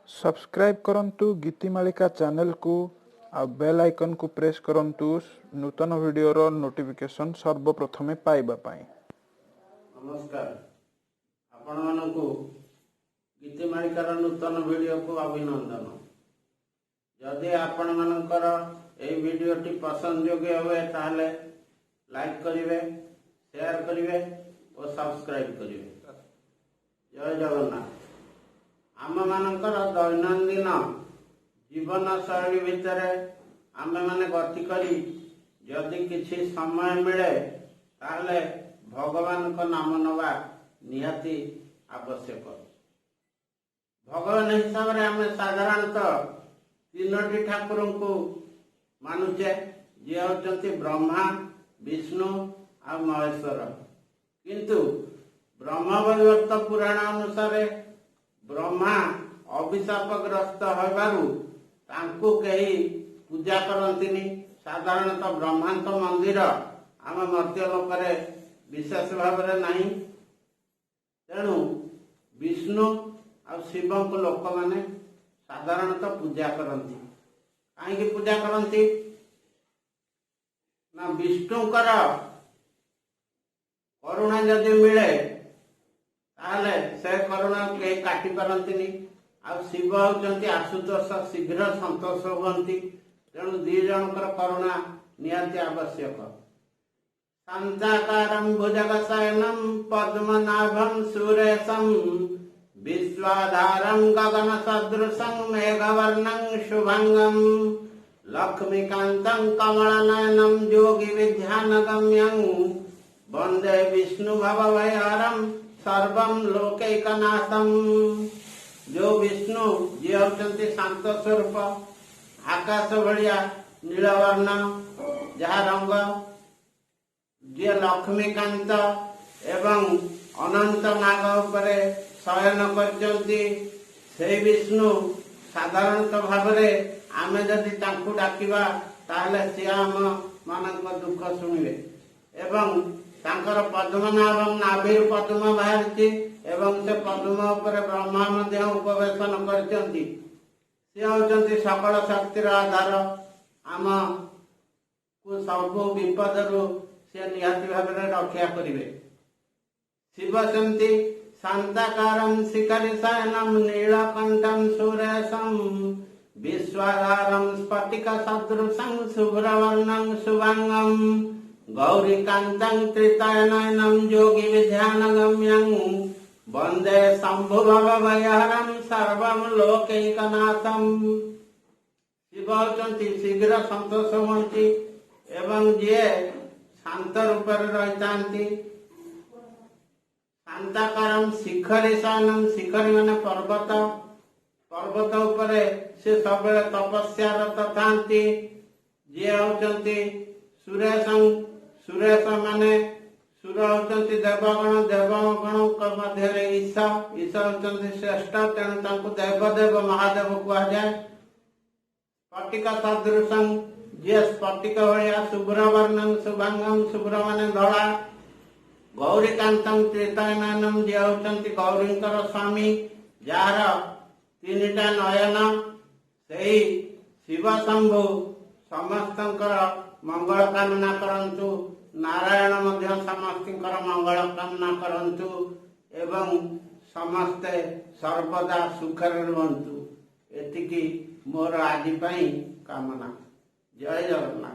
Subscribe କରନ୍ତୁ ଗୀତିମାଳିକା ଚ୍ୟାନେଲକୁ ଆଉ ବେଲ୍ ଆଇକନ୍କୁ ପ୍ରେସ୍ କରନ୍ତୁ ନୂତନ ଭିଡ଼ିଓର ନୋଟିଫିକେସନ୍ ସର୍ବପ୍ରଥମେ ପାଇବା ପାଇଁ। ନମସ୍କାର, ଆପଣମାନଙ୍କୁ ଗୀତିମାଳିକାର ନୂତନ ଭିଡ଼ିଓକୁ ଅଭିନନ୍ଦନ। ଯଦି ଆପଣମାନଙ୍କର ଏହି ଭିଡ଼ିଓଟି ପସନ୍ଦ ଯୋଗ୍ୟ ହୁଏ, ତାହେଲେ ଲାଇକ୍ କରିବେ, ସେୟାର କରିବେ ଓ ସବସ୍କ୍ରାଇବ୍ କରିବେ। ଜୟ ଜଗନ୍ନାଥ। ଆମମାନଙ୍କର ଦୈନନ୍ଦିନ ଜୀବନଶୈଳୀ ଭିତରେ ଆମେମାନେ ଗତି କରି ଯଦି କିଛି ସମୟ ମିଳେ, ତାହେଲେ ଭଗବାନଙ୍କ ନାମ ନେବା ନିହାତି ଆବଶ୍ୟକ। ଭଗବାନ ହିସାବରେ ଆମେ ସାଧାରଣତଃ ତିନୋଟି ଠାକୁରଙ୍କୁ ମାନୁଛେ, ଯିଏ ହେଉଛନ୍ତି ବ୍ରହ୍ମା, ବିଷ୍ଣୁ ଆଉ ମହେଶ୍ୱର। କିନ୍ତୁ ବ୍ରହ୍ମବୈବର୍ତ୍ତ ପୁରାଣ ଅନୁସାରେ ବ୍ରହ୍ମା ଅଭିଶାପଗ୍ରସ୍ତ ହେବାରୁ ତାଙ୍କୁ କେହି ପୂଜା କରନ୍ତିନି। ସାଧାରଣତଃ ବ୍ରହ୍ମାଙ୍କ ମନ୍ଦିର ଆମ ମର୍ତ୍ତ୍ୟ ଲୋକରେ ବିଶେଷ ଭାବରେ ନାହିଁ। ତେଣୁ ବିଷ୍ଣୁ ଆଉ ଶିବଙ୍କୁ ଲୋକମାନେ ସାଧାରଣତଃ ପୂଜା କରନ୍ତି। କାହିଁକି ପୂଜା କରନ୍ତି ନା, ବିଷ୍ଣୁଙ୍କର କରୁଣା ଯଦି ମିଳେ, ତାହେଲେ ସେ କରୁଣା କେହି କାଟି ପାରନ୍ତିନି। ଆଉ ଶିବ ହେଉଛନ୍ତି ଆଶୁତୋଷ, ଶୀଘ୍ର ସନ୍ତୋଷ ହୁଅନ୍ତି। ତେଣୁ ଦି ଜଣଙ୍କର କରୁଣା ନିହାତି ଆବଶ୍ୟକ। ଶାନ୍ତାକାରಂ ଭୁଜଗଶୟନಂ ପଦ୍ମନାଭಂ ସୁରେଶಂ ବିଶ୍ୱାଧାରಂ ଗଗନ ସଦୃଶଂ ମେଘବର୍ଣ୍ଣଂ ଶୁଭାଙ୍ଗಂ ଲକ୍ଷ୍ମୀକାନ୍ତଂ କମଳନୟନಂ ଯୋଗି ଧ୍ୟାନଗମ୍ୟଂ ବନ୍ଦେ ବିଷ୍ଣୁ ଭବଭୟହରಂ ସର୍ବಂ ଲୋକୈକନାଥಂ। ଯୋଉ ବିଷ୍ଣୁ, ଯିଏ ହେଉଛନ୍ତି ଶାନ୍ତ ସ୍ୱରୂପ, ଆକାଶ ଭଳିଆ ନୀଳବର୍ଣ୍ଣ ଯାହା ରଙ୍ଗ, ଯିଏ ଲକ୍ଷ୍ମୀକାନ୍ତ ଏବଂ ଅନନ୍ତ ନାଗ ଉପରେ ଶୟନ କରିଛନ୍ତି, ସେଇ ବିଷ୍ଣୁ ସାଧାରଣତଃ ଭାବରେ ଆମେ ଯଦି ତାଙ୍କୁ ଡାକିବା, ତାହେଲେ ସିଏ ଆମ ମାନଙ୍କ ଦୁଃଖ ଶୁଣିବେ। ଏବଂ ତାଙ୍କର ପଦ୍ମନାଭ, ନାଭିରୁ ପଦ୍ମ ବାହାରିଛି ଏବଂ ସେ ପଦ୍ମ ଉପରେ ବ୍ରହ୍ମା ମଧ୍ୟ ଉପବେଶନ କରିଛନ୍ତି। ସେ ହେଉଛନ୍ତି ସକଳ ଶକ୍ତିର ଆଧାର। ଆମକୁ ସବୁ ବିପଦରୁ ସେ ନିହାତି ଭାବରେ ରକ୍ଷା କରିବେ। ଶିବ ସେମିତି ଶାନ୍ତାକାରಂ ଶିଖରି ଶୟନಂ ନୀଳକଣ୍ଠಂ ସୁରେଶಂ ବିଶ୍ୱାଧାରಂ ସ୍ଫଟିକ ସଦୃଶଂ ଶୁଭ୍ରବର୍ଣ୍ଣଂ ଶୁଭାଙ୍ଗಂ ଗୌରୀକାନ୍ତଂ ତ୍ରିନୟନಂ ଯୋଗି ଧ୍ୟାନଗମ୍ୟଂ ବନ୍ଦେ ଶମ୍ଭୁ ଭବଭୟହରಂ ସର୍ବಂ ଲୋକୈକନାଥಂ। ଶିବ ହେଉଛନ୍ତି ଶୀଘ୍ର ସନ୍ତୋଷ ହୁଅନ୍ତି ଏବଂ ଯିଏ ଶାନ୍ତ ରୂପରେ ରହିଥାନ୍ତି। ଶାନ୍ତାକାରಂ ଶିଖରୀ ଶୟନಂ, ଶିଖରୀ ମାନେ ପର୍ବତ, ପର୍ବତ ଉପରେ ସେ ସବୁବେଳେ ତପସ୍ୟାରତ ଥାନ୍ତି। ଯିଏ ହେଉଛନ୍ତି ସୁରେଶଂ, ସୁରେଶ ମାନେ ସୁର ହେଉଛନ୍ତି ଦେବଗଣ, ଦେବଗଣଙ୍କ ମଧ୍ୟରେ ଈଶ, ଈଶ ହେଉଛନ୍ତି ଶ୍ରେଷ୍ଠ, ତେଣୁ ତାଙ୍କୁ ଦେବଦେବ ମହାଦେବ କୁହାଯାଏ। ସ୍ଫଟିକ ସଦୃଶଂ, ଯିଏ ସ୍ଫଟିକ ଭଳିଆ, ଶୁଭ୍ରବର୍ଣ୍ଣଂ ଶୁଭାଙ୍ଗಂ, ଶୁଭ୍ର ମାନେ ଧଳା, ଗୌରୀକାନ୍ତଂ ତ୍ରିନୟନಂ, ଯିଏ ହେଉଛନ୍ତି ଗୌରୀଙ୍କର ସ୍ୱାମୀ, ଯାହାର ତିନିଟା ନୟନ, ସେଇ ଶିବ ଶମ୍ଭୁ ସମସ୍ତଙ୍କର ମଙ୍ଗଳ କାମନା କରନ୍ତୁ। ନାରାୟଣ ମଧ୍ୟ ସମସ୍ତଙ୍କର ମଙ୍ଗଳ କାମନା କରନ୍ତୁ ଏବଂ ସମସ୍ତେ ସର୍ବଦା ସୁଖରେ ରୁହନ୍ତୁ। ଏତିକି ମୋର ଆଜି ପାଇଁ କାମନା। ଜୟ ଜଗନ୍ନାଥ।